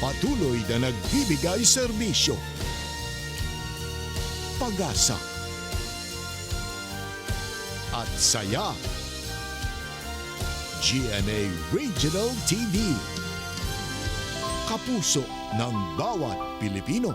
Patuloy na nagbibigay serbisyo, pag-asa, at saya. GMA Regional TV. Kapuso ng bawat Pilipino.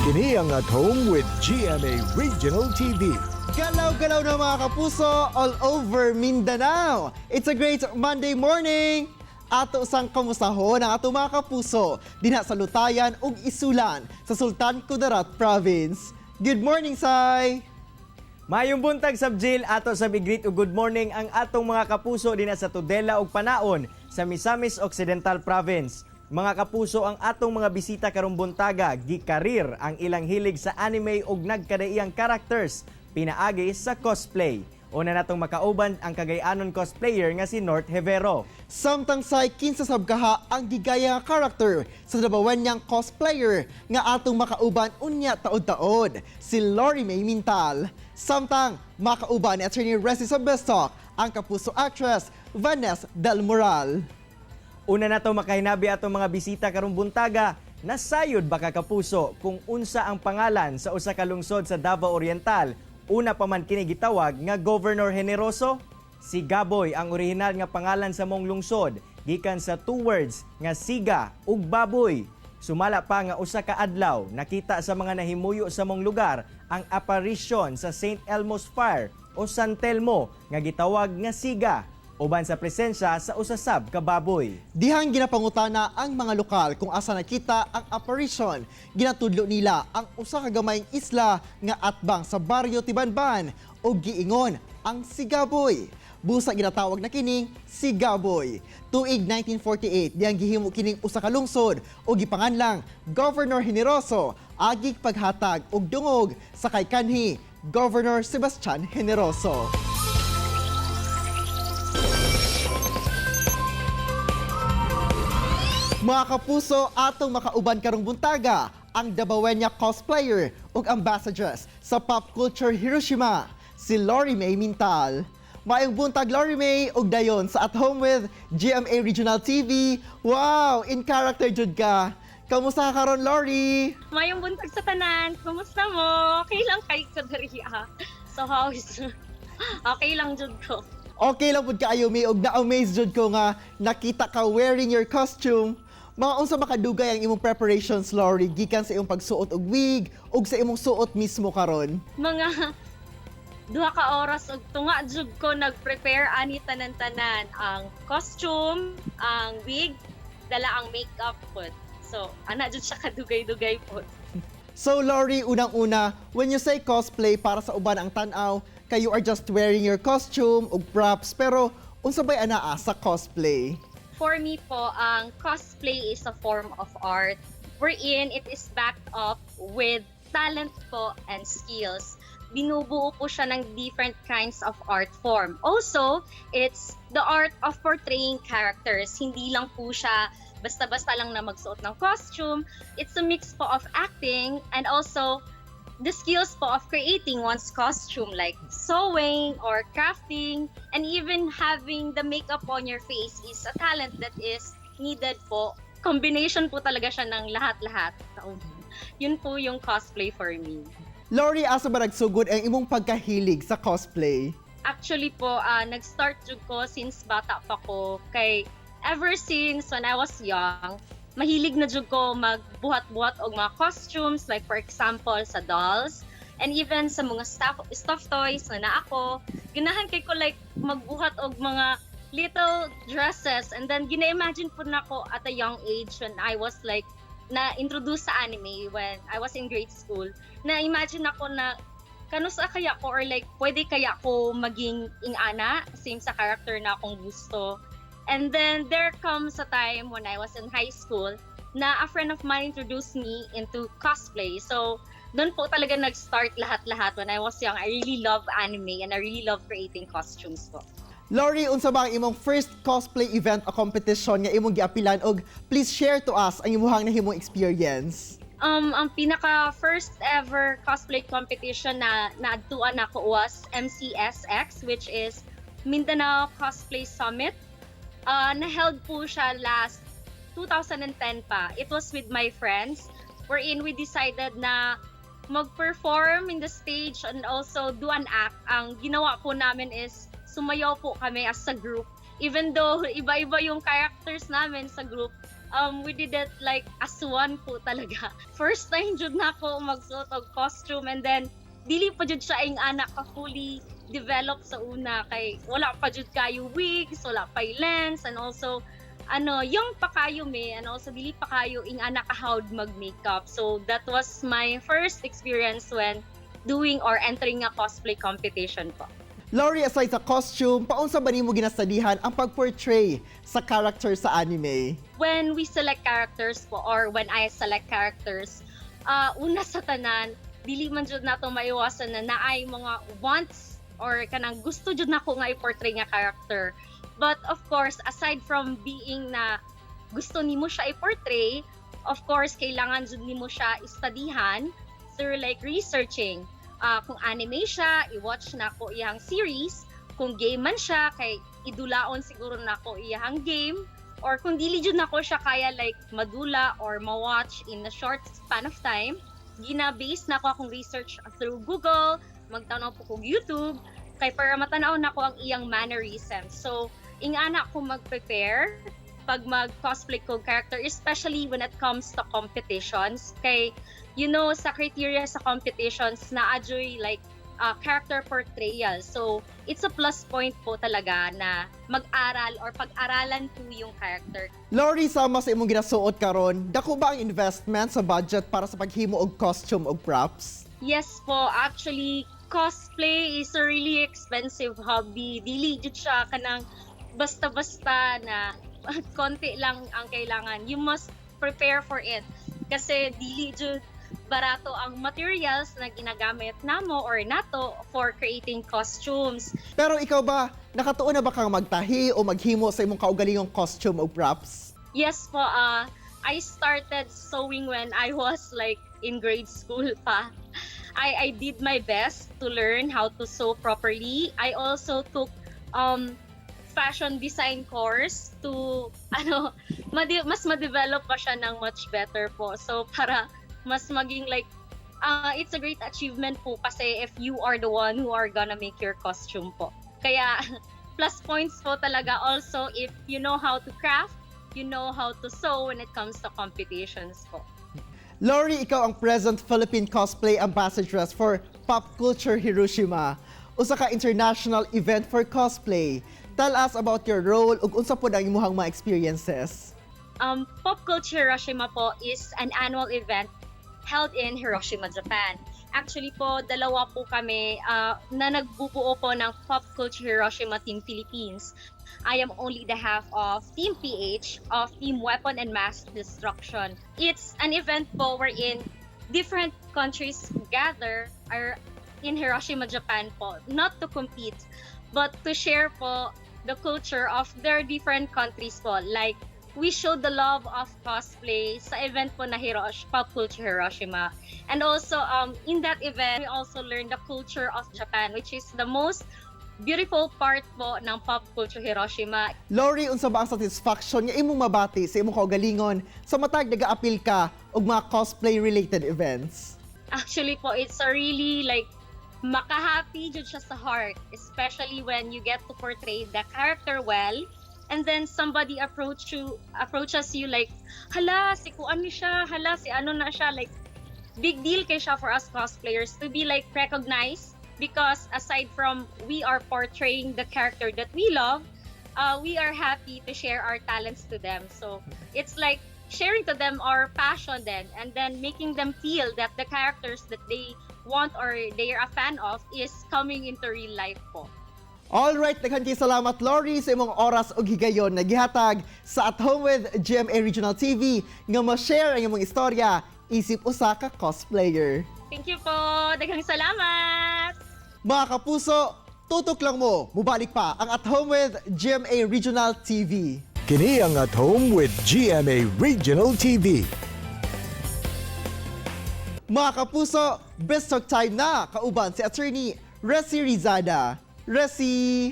Kini ang At Home with GMA Regional TV. Galaw-galaw na, mga kapuso, all over Mindanao. It's a great Monday morning! Ato sang kamustahon ang ato mga kapuso dinha sa Lutayan ug Isulan sa Sultan Kudarat Province. Good morning, Sai! Mayong buntag, Sab Jill, ato sa i-greet ug good morning ang atong mga kapuso dinha sa Tudela ug Panaon sa Misamis Occidental Province. Mga kapuso, ang atong mga bisita karong buntaga gikarir ang ilang hilig sa anime ug nagkadaiyang characters pinaagi sa cosplay. Una natong makauban ang Cagayanon cosplayer nga si North Hevero. Samtang, Sai, kinsa sab kaha ang gigaya nga character sa Dabawenyang cosplayer nga atong makauban unya taod-taod, si Lori May Mintal. Samtang makauban ni Attorney Resi sa Best Talk ang kapuso actress Vanessa Del Moral. Una na to makahinabi atong mga bisita karong buntaga. Nasayod ba ka, kapuso, kung unsa ang pangalan sa usa ka lungsod sa Davao Oriental? Una pa man kini gitawag nga Governor Generoso? Si Gaboy ang orihinal nga pangalan sa mong lungsod gikan sa two words nga siga ug baboy. Sumala pa nga usa ka adlaw nakita sa mga nahimuyo sa mong lugar ang apparition sa St. Elmo's Fire o San Telmo nga gitawag nga siga uban sa presensya sa usasab ka baboy. Dihang ginapangutana ang mga lokal kung asa nakita ang apparition, ginatudlo nila ang usa ka gamayng isla nga atbang sa baryo Tibanban o giingon ang Sigaboy. Busa ginatawag na kining Sigaboy. Tuig 1948 dihang gihimo kining usa ka lungsod o gipanganlang Governor Generoso agig paghatag og dungog sa kay kanhi Governor Sebastian Generoso. Mga kapuso, atong makauban karong buntaga ang Dabawenya cosplayer ug ambassadress sa pop culture Hiroshima, si Lori May Mintal. Maayong buntag, Lori May, ug dayon sa At Home with GMA Regional TV. Wow, in character jud ka. Kamusta ka karon, Lori? Mayong buntag sa tanan. Kumusta mo? Okay lang kay ko diri ah. So how is Okay lang jud ko. Okay lang pud kaayo mi ug na-amaze jud ko nga nakita ka wearing your costume. Mga unsa makadugay ang imong preparations, Lori, gikan sa imong pagsuot og wig ug sa imong suot mismo karon? Mga 2 ka oras ug tunga jud ko nag-prepare ani tanan-tanan ang costume, ang wig, dala ang makeup pod. So ana jud siya kadugay-dugay pod. So Lori, unang-una, when you say cosplay, para sa uban ang tan-aw, kayo are just wearing your costume ug props, pero unsa bay anaa sa cosplay? For me po, ang cosplay is a form of art wherein it is backed up with talent po and skills. Binubuo po siya ng different kinds of art form. Also, it's the art of portraying characters. Hindi lang po siya basta-basta lang na magsuot ng costume. It's a mix po of acting and also the skills po of creating one's costume, like sewing or crafting, and even having the makeup on your face is a talent that is needed po. Combination po talaga siya ng lahat-lahat. So, yun po yung cosplay for me. Lori, asa ba nagsugod ang imong pagkahilig sa cosplay? Actually po, nag-start jud ko since bata pa ko. Kay ever since when I was young, mahilig na jud ko magbuhat-buhat og mga costumes, like for example sa dolls and even sa mga stuffed toys na naa ako. Ganahan kay ko like magbuhat og mga little dresses, and then gina-imagine po nako at a young age when I was like Na-introduce sa anime when I was in grade school, na imagine ako na kanusa kaya ko or like pwede kaya ko maging ingana, same sa character na akong gusto. And then there comes a time when I was in high school na a friend of mine introduced me into cosplay. So doon po talaga nag-start lahat-lahat. When I was young, I really love anime and I really love creating costumes po. Lori, unsa ba ang imong first cosplay event o competition nga imong giapilan og please share to us ang imong nahimong experience? Ang pinaka first ever cosplay competition na naadtuan nako was MCSX, which is Mindanao Cosplay Summit. Na-held po siya last 2010 pa. It was with my friends wherein we decided na mag-perform in the stage and also do an act. Ang ginawa po namin is sumayaw po kami as a group. Even though iba-iba yung characters namin sa group, we did it like as one po talaga. First time jud na ako magsuot og costume and then dili pa jud siya ing-ana ka fully develop sa una kay wala pa jud kayo wigs, wala pa lens and also ano, young pa kayo me and also dili pa kayo ing-ana ka how mag-makeup. So that was my first experience when doing or entering a cosplay competition po. Lori, aside sa costume, paunsa ba nimo ginastadihan ang pag-portray sa character sa anime? When we select characters po or when I select characters, una sa tanan, dili man jud nato maiwasan na naay mga wants or kanang gusto jud nako nga i-portray nga character. But of course, aside from being na gusto nimo siya i-portray, of course, kailangan jud nimo siya istudyhan through like researching. Kung anime siya, i-watch nako iyang series. Kung game man siya, kay idulaon siguro nako iyang game or kung dili jud nako siya kaya like madula or ma-watch in a short span of time, gina-base nako akong research through Google, magtanaw po kog YouTube, kay para matanaw nako ang iyang mannerisms. So, ingana ko mag-prepare pag mag-cosplay ko character, especially when it comes to competitions. Kay, sa criteria sa competitions, naa juy like character portrayal. So, it's a plus point po talaga na mag-aral or pag-aralan po yung character. Lori, sama sa imong ginasuot karon, dako ba ang investment sa budget para sa paghimo og costume og props? Yes po, actually, cosplay is a really expensive hobby. Dili jud siya kanang basta-basta na konti lang ang kailangan. You must prepare for it. Kasi dili jud barato ang materials na ginagamit namo or nato for creating costumes. Pero ikaw ba, nakatuon na ba kang magtahi o maghimo sa imong kaugalingong costume o props? Yes po, I started sewing when I was like in grade school pa. I did my best to learn how to sew properly. I also took fashion design course to ano mas ma-develop pa siya ng much better po. So para mas maging like it's a great achievement po kasi if you are the one who are gonna make your costume po. Kaya plus points po talaga also if you know how to craft, you know how to sew when it comes to competitions po. Lori, ikaw ang present Philippine Cosplay Ambassadress for Pop Culture Hiroshima, usa ka international event for cosplay. Tell us about your role ug unsa pod ang imong mga experiences. Pop Culture Hiroshima po is an annual event held in Hiroshima, Japan. Actually po, dalawa po kami na nagbubuo po ng Pop Culture Hiroshima Team Philippines. I am only the half of Team PH of Team Weapon and Mass Destruction. It's an event po wherein different countries gather are in Hiroshima, Japan po, not to compete, but to share po the culture of their different countries po. Like, we showed the love of cosplay sa event po na Pop Culture Hiroshima. And also, in that event, we also learned the culture of Japan, which is the most beautiful part po ng Pop Culture Hiroshima. Lori, unsa ba ang satisfaction nga imong mabati sa imong kaugalingon sa matag nagaapil ka og mga cosplay related events? Actually po, it's a really like makahappy jud siya sa heart, especially when you get to portray the character well and then somebody approaches you like, "Hala, si kuan ni siya, hala, si ano na siya." Like, big deal kay siya for us cosplayers to be like recognized because aside from we are portraying the character that we love, we are happy to share our talents to them. So it's like Sharing to them our passion then and then making them feel that the characters that they want or they are a fan of is coming into real life po. Alright, daghan kay salamat, Lori, sa imong oras ug higayon na gihatag sa At Home with GMA Regional TV nga ma-share ang imong istorya isip usa ka cosplayer. Thank you po. Daghang salamat. Mga kapuso, tutok lang mo, mubalik pa ang At Home with GMA Regional TV. Kini ang At Home with GMA Regional TV. Mga kapuso, Best Talk time na kauban si Attorney Resi Rizada. Resi!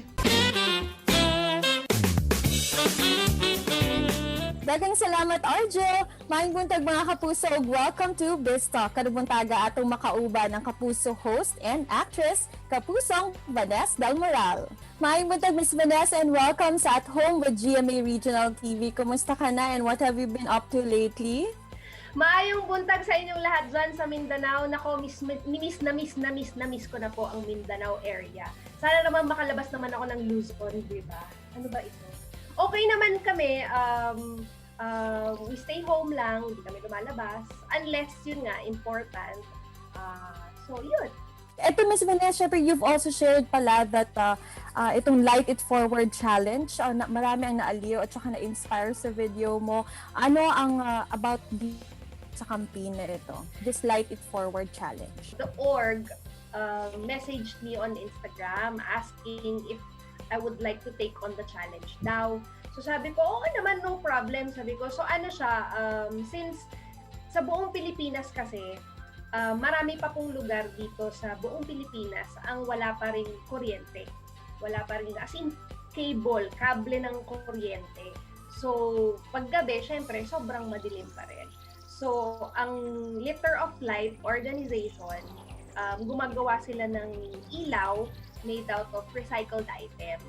Daghang salamat, Arjo! Maayong buntag, mga kapuso, ug welcome to Biz Talk. Karong buntaga atong makauban ang Kapuso host and actress, Kapusong Vanessa Del Moral. Maayong buntag, Miss Vanessa, and welcome sa At Home with GMA Regional TV. Kumusta ka na and what have you been up to lately? Maayong buntag sa inyong lahat dyan sa Mindanao. Nako, miss, miss na miss na miss na miss ko na po ang Mindanao area. Sana naman makalabas naman ako ng Luzon, di ba? Ano ba ito? Okay naman kami. We stay home lang, hindi kami lumalabas. Unless, yun nga, important. So, yun. Eto, Miss Vanessa, syempre, you've also shared pala that itong Light It Forward Challenge, na, marami ang naaliw at saka na-inspire sa video mo. Ano ang about di sa campaign na ito? This Light It Forward Challenge. The org messaged me on Instagram asking if I would like to take on the challenge daw. So sabi ko, "Oo naman, no problem." Sabi ko, so ano siya, since sa buong Pilipinas kasi, marami pa pong lugar dito sa buong Pilipinas ang wala pa rin kuryente. Wala pa rin, as in, cable, kable ng kuryente. So, paggabi, syempre, sobrang madilim pa rin. So, ang Litter of Light organization, gumagawa sila ng ilaw made out of recycled items.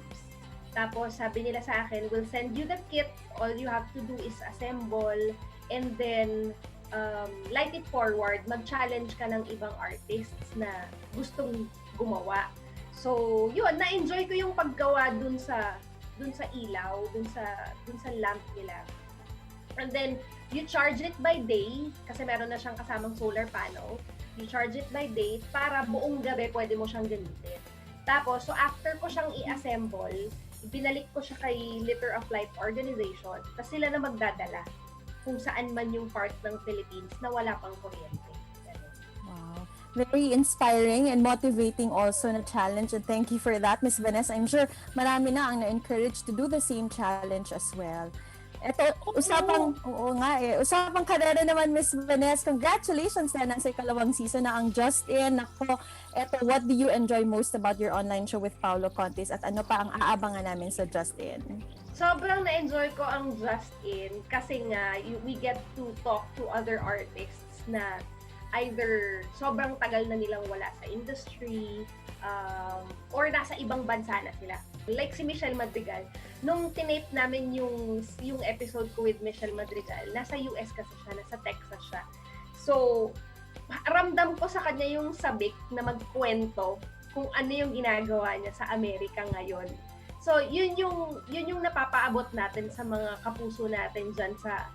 Tapos, sabi nila sa akin, "We'll send you the kit. All you have to do is assemble and then light it forward. Mag-challenge ka ng ibang artists na gustong gumawa." So, yun, na-enjoy ko yung paggawa dun sa ilaw, dun sa lamp nila. And then, you charge it by day kasi meron na siyang kasamang solar panel. You charge it by day para buong gabi pwede mo siyang gamitin. Tapos, so after ko siyang i-assemble, binalik ko siya kay Litter of Light organization. Tapos sila na magdadala kung saan man yung part ng Philippines na wala pang kuryente. Ganun. Wow. Very inspiring and motivating also na challenge. And thank you for that, Miss Vanessa. I'm sure marami na ang na-encourage to do the same challenge as well. Ito, usapang, oo nga eh, usapang karera naman, Miss Vanessa. Congratulations na nasa ikalawang season na ang Just In. Nako, eto, what do you enjoy most about your online show with Paolo Contis at ano pa ang aabangan namin sa Just In? Sobrang na-enjoy ko ang Just In kasi nga we get to talk to other artists na either sobrang tagal na nilang wala sa industry or nasa ibang bansa na sila. Like si Michelle Madrigal, nung tinape namin yung episode ko with Michelle Madrigal, nasa US kasi siya, nasa Texas siya. So, ramdam ko sa kanya yung sabik na magkwento kung ano yung ginagawa niya sa Amerika ngayon. So, yun yung napapaabot natin sa mga kapuso natin diyan sa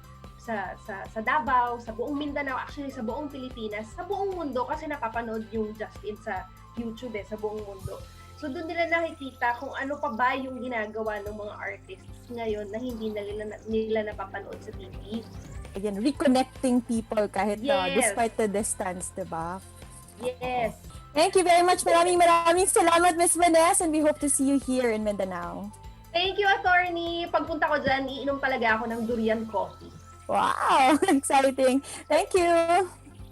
Davao, sa buong Mindanao, actually sa buong Pilipinas, sa buong mundo kasi napapanood yung Just In sa YouTube eh, sa buong mundo. So doon nila nakikita kung ano pa ba yung ginagawa ng mga artists ngayon na hindi na nila napapanood sa TV. Again, reconnecting people kahit despite the distance, di ba? Yes. Thank you very much. Maraming maraming salamat, Miss Vanessa, and we hope to see you here in Mindanao. Thank you, attorney. Pagpunta ko dyan, iinom talaga ako ng durian coffee. Wow! Exciting. Thank you!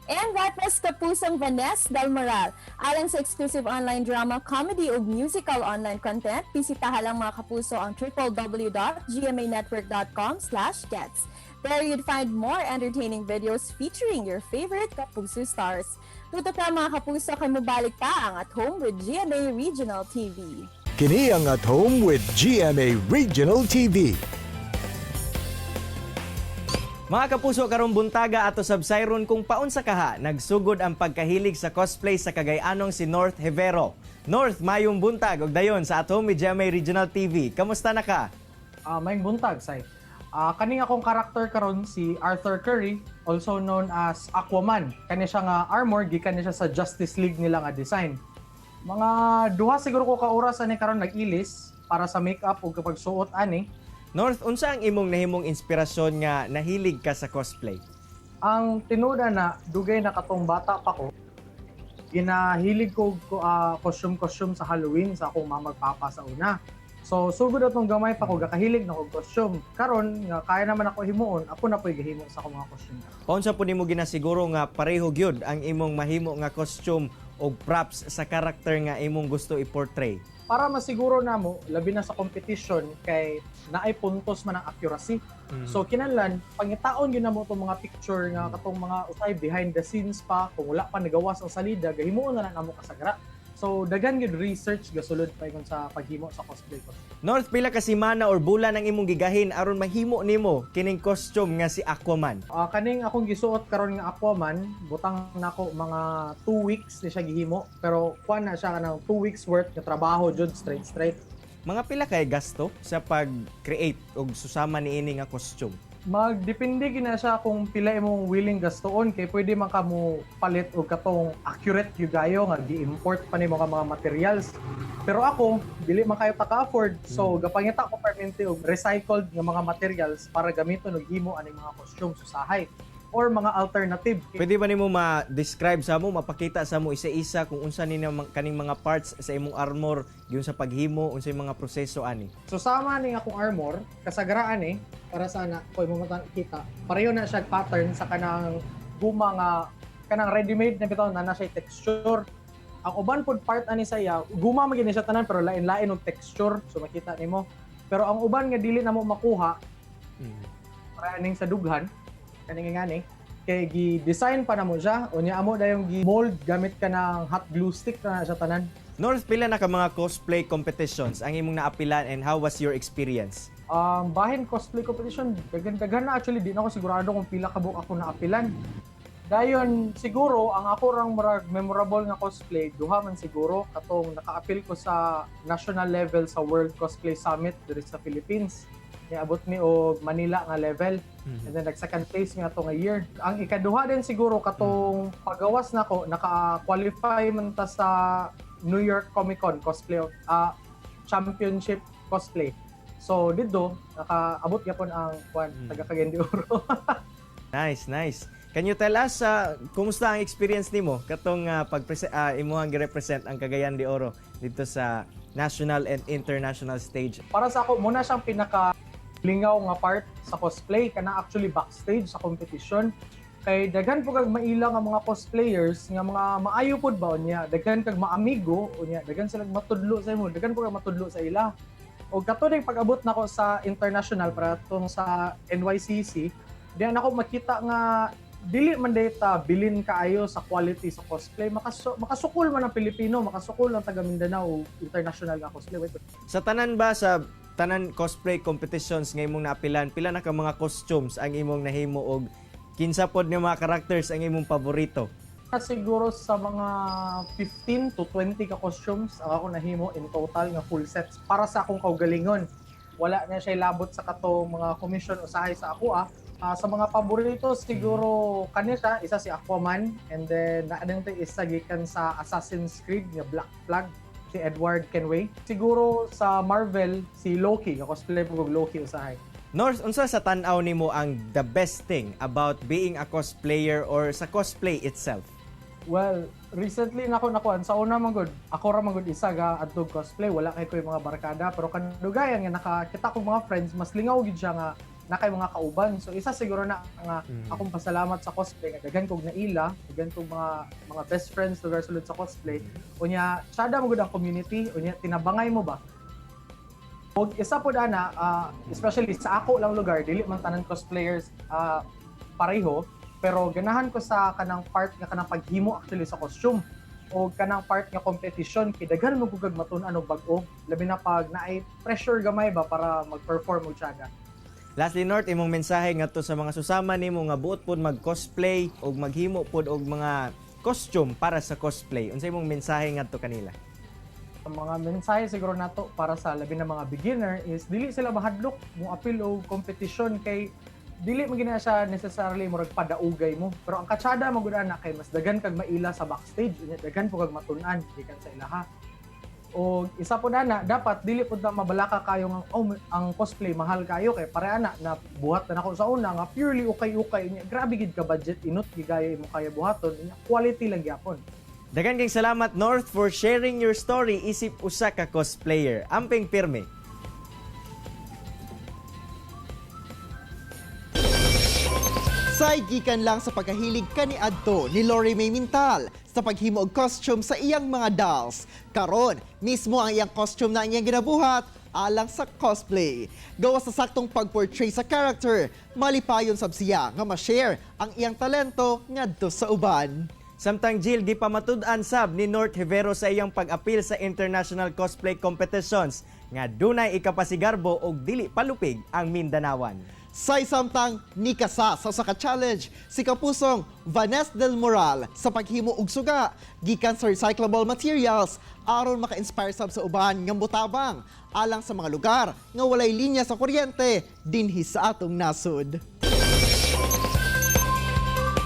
And that was Kapusong Vanessa Del Moral. Alang sa exclusive online drama, comedy ug musical online content, bisitaha lang, mga kapuso, ang www.gmanetwork.com/gets. There you'd find more entertaining videos featuring your favorite Kapuso stars. Tutok ka, mga kapuso, kay mubalik pa ang At Home with GMA Regional TV. Kini ang At Home with GMA Regional TV. Mga kapuso, karong buntaga ato sabsayron kung paunsa kaha nagsugod ang pagkahilig sa cosplay sa Cagayanong si North Hevero. North, mayong buntag ug dayon sa At Home with GMA Regional TV. Kamusta na ka? Maayong buntag, say. Kaning akong karakter karon si Arthur Curry, also known as Aquaman. Kani siya nga armor gikan ni siya sa Justice League nila nga design. Mga 2 siguro ko ka oras ani karon nag-ilis para sa makeup ug kapag suot ani. North, unsa ang imong nahimong inspirasyon nga nahilig ka sa cosplay? Ang tinuod na dugay na katong bata pa ko, ginahilig ko costume-costume sa Halloween sa akong mama ug papa sa una. So sugod atong gamay pa ko gakahilig na og costume. Karon nga kaya naman ako himuon, ako na po'y gahimo sa akong mga costume. Paunsa po nimo ginasiguro nga pareho gyud ang imong mahimo nga costume og props sa karakter nga imong gusto i-portray? Para masiguro namo labi na sa competition kay naay puntos man ang accuracy. So kinahanglan pangitaon gyud namo itong mga picture nga katong mga usay behind the scenes pa, kung wala pa nagawas ang salida, gahimuon na lang namo kasagara. So daghan gyud research gasulod pa ingon sa paghimo sa cosplay ko. North, pila ka semana or bulan ang imong gigahin aron mahimo nimo kining costume nga si Aquaman? Kaning akong gisuot karon nga Aquaman, butang nako mga 2 weeks ni siya gihimo, pero kuan na siya kanang 2 weeks worth nga trabaho jud, straight straight. Mga pila kay gasto sa pag-create og susama niini nga costume? Magdepende gina siya kung pila imong willing gastoon, kay pwede man ka mo palit og katong accurate gyud kayo nga gi-import pa nimo ka mga materials. Pero ako, dili man kayo ta ka-afford. So gapangita ko permanente og recycled nga mga materials para gamiton og himo aning mga costume usahay or mga alternative. Pwede ba nimo ma-describe sa mo, mapakita sa mo isa-isa kung unsa ni kaning mga parts sa imong armor gyud sa paghimo, unsa yung mga proseso ani? So sama ning akong armor, kasagaraan eh, para sana ko imo kita. Pareho na siya pattern sa kanang guma nga kanang ready-made na bitaw na na siya texture. Ang uban pod part ani sa iya, guma man gid ni siya tanan pero lain-lain og texture, so makita nimo. Pero ang uban nga dili na mo makuha, para aning sa dughan, kaning ngani, kay gi-design pa namo siya, unya amo dayong gi-mold gamit ka ng hot glue stick na siya tanan. North, pila na ka mga cosplay competitions ang imong naapilan and how was your experience? Bahin cosplay competition, daghan-daghan na actually, di na ako sigurado kung pila ka buok ako naapilan. Dayon siguro ang ako rang murag memorable nga cosplay, duha man siguro katong nakaapil ko sa national level sa World Cosplay Summit diri sa Philippines. Niabot mi og Manila nga level. And then nag second place mi ato nga year. Ang ikaduha din siguro katong pagawas nako, naka-qualify man ta sa New York Comic Con cosplay championship cosplay. So didto nakaabot gyapon ang kuan taga Cagayan de Oro. Nice, nice. Can you tell us kumusta ang experience nimo katong pag imuhang girepresent ang Cagayan de Oro dito sa national and international stage? Para sa ako, muna siyang pinaka lingaw nga part sa cosplay kana actually backstage sa competition, kay daghan po kag maila nga mga cosplayers nga mga maayo pod ba, unya daghan kag maamigo, unya daghan sila matudlo sa imo, daghan po kag matudlo sa ila. Og kato ning pag-abot nako sa international para tong sa NYCC, diyan ako makita nga dili man data bilin kaayo sa quality sa cosplay, makasukol man ang Pilipino, makasukol ang taga Mindanao international nga cosplay. Wait. Sa tanan ba, sa tanan cosplay competitions nga imong naapilan, pila na ka mga costumes ang imong nahimo og kinsa pod nga mga characters ang imong paborito? Siguro sa mga 15 to 20 ka costumes ang ako nahimo in total nga full sets para sa akong kaugalingon. Wala na siya labot sa katong mga commission usahay sa ako ah. Sa mga paborito siguro kani siya, isa si Aquaman, and then naa din isa gikan sa Assassin's Creed nga Black Flag, si Edward Kenway. Siguro sa Marvel si Loki, nga cosplay po og Loki usahay. North, unsa sa tan-aw nimo ang the best thing about being a cosplayer or sa cosplay itself? Well, recently nako nakuan sa una man gud, ako ra man gud isa ga adtog cosplay, wala kay koy mga barkada, pero kadugayan nga nakakita kog mga friends, mas lingaw gid siya nga na kay mga kauban. So isa siguro na nga akong pasalamat sa cosplay nga daghan kog naila, daghan kog mga best friends lugar sulod sa cosplay. Unya sada mo gud ang community, unya tinabangay mo ba. Og isa pod ana, especially sa ako lang lugar, dili man tanan cosplayers pareho, pero ganahan ko sa kanang part nga kanang paghimo actually sa costume o kanang part nga competition kay daghan mo gugag matun-an og bag-o, labi na pag naay pressure gamay ba para mag-perform og tiyaga. Lastly, North, imong mensahe ngadto sa mga susama nimo nga buot pod mag-cosplay og maghimo pod og mga costume para sa cosplay. Unsa imong mensahe ngadto kanila? Ang mga mensahe siguro nato para sa labi na mga beginner is dili sila mahadlok mo apil og competition kay dili man gina siya necessarily murag padaugay mo, pero ang katsada magud ana kay mas daghan kag maila sa backstage, unya daghan po kag matun-an gikan sa ilaha. O isa po na, dapat dili pud na mabalaka kayo nga, "Oh, ang cosplay mahal kayo," kay pare ana na buhat na nako sa una nga purely ukay-ukay, unya grabe gid ka budget, inot gigayo imo kaya buhaton, unya quality lang gyapon. Daghan kay salamat, North, for sharing your story isip usa ka cosplayer. Amping pirmi. Say gikan lang sa pagkahilig kaniadto ni Lori May Mintal sa paghimo og costume sa iyang mga dolls. Karon, mismo ang iyang costume na ang iyang ginabuhat alang sa cosplay. Gawas sa saktong pag-portray sa character, malipayon sab siya nga ma-share ang iyang talento ngadto sa uban. Samtang Jill, gipamatud-an sab ni North Rivero sa iyang pag-apil sa international cosplay competitions nga dunay ikapasigarbo og dili palupig ang Mindanawan. Say samtang nikasa sa usa ka challenge si kapusong Vanessa Del Moral sa paghimo og suga gikan sa recyclable materials aron maka-inspire sab sa uban nga motabang alang sa mga lugar nga walay linya sa kuryente dinhi sa atong nasod.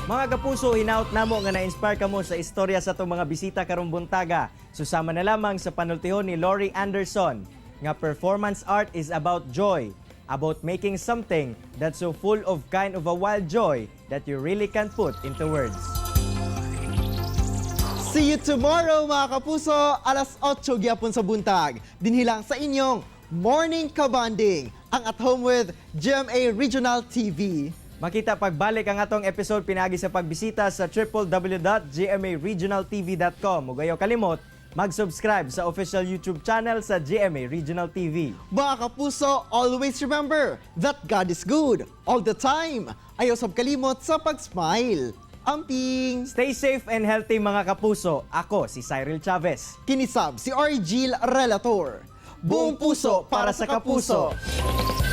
Mga kapuso, hinaut namo nga na-inspire kamo sa istorya sa atong mga bisita karong buntaga. Susama na lamang sa panultihon ni Laurie Anderson nga performance art is about joy, about making something that's so full of kind of a wild joy that you really can't put into words. See you tomorrow, mga kapuso, alas 8 gyapon sa buntag. Dinhi lang sa inyong Morning Kabanding, ang At Home with GMA Regional TV. Makita pagbalik ang atong episode pinagi sa pagbisita sa www.gmaregionaltv.com. Ug ayaw kalimot mag-subscribe sa official YouTube channel sa GMA Regional TV. Mga kapuso, always remember that God is good all the time. Ayaw sab kalimot sa pag-smile. Amping! Stay safe and healthy, mga kapuso. Ako si Cyril Chavez. Kinisab si Argil Relator. Buong puso para sa kapuso. Kapuso.